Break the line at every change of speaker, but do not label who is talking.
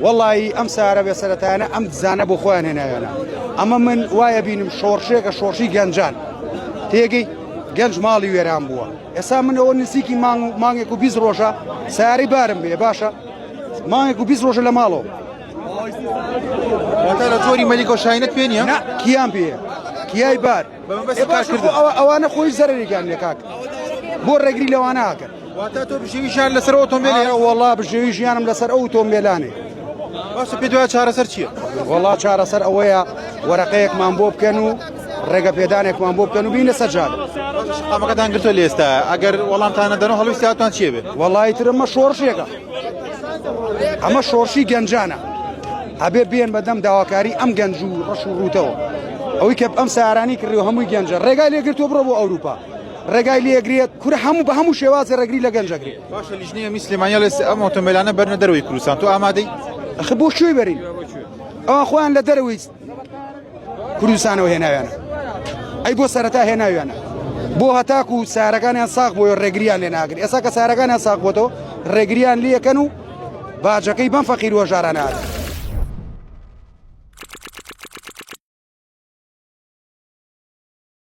وەڵایی ئەم سارە بێ سەرەتایانە ئەم دزانە بۆ خۆیان هێناویانە ئەمە من وایە بینم شۆڕشێکە شۆڕشی گەنجان تێگەی گەنج ماڵی وێران بووە ئێستا من ئەوە نزیکی مانگ و مانگێک و 20 ڕۆژە ساری بارم بێ باشە مانگێک و 20 ڕۆژە لە ماڵەوە
واتە لە جۆری مەلیکۆ شاینت پێ نییە
نا کیان پێ کیای بار ئەوانە خۆی زەرێکیان لێ کاک بۆ ڕێگری لەوانە ئاکەن
واتە تۆ بژێوی ژیان لەسەر ئۆتۆمبێل
هەیە وەڵا بژێوی ژیانم لەسەر ئەو ئۆتۆمبێلانێ
باشە پێ دوای چارەسەر چییە؟
وەڵا چارەسەر ئەوەیە وەرەقەیەکمان بۆ بکەن و ڕێگە پێدانێکمان بۆ بکەن و بینە سەر جادە.
شەقامەکەتان گرتووە لە ئێستا ئەگەر وەڵامتان نەدەنەوە هەڵویستیاتان چییە بێ؟
وەڵی تر ئەمە شۆڕشێکە ئەمە شۆڕشی گەنجانە ئەبێ بێن بەدەم داواکاری ئەم گەنج و ڕەش و ڕووتەوە ئەوەی کە ئەم سارانی کڕی و هەمووی گەنجە ڕێگای لێگرتووە بڕۆ بۆ ئەوروپا ڕێگای لێگرێت کورە هەموو بە هەموو شێوازێ ڕێگری لە گەنج ئەگرێت.
باشە لیژنەی ئەمنی سلێمانی ئەڵێ ئەم ئۆتۆمبێلانە بەرنە دەرەوەی کوردستان تۆ ئامادەی؟
ئەخە بۆ کوێی بەرین؟ ئەوان خۆیان لە دەرەوەی کوردستانەوە هێناویانە ئەی بۆ سەرەتا هێناویانە بۆ هەتاکو سارەکانیان ساغ بۆیە ڕێگریان لێ ناگرن ئێستا کە سارەکانیان ساغ بۆتەوە ڕێگریان لێکەن و باجەکەی بەم فەقیر وەژارانە ئەدەن.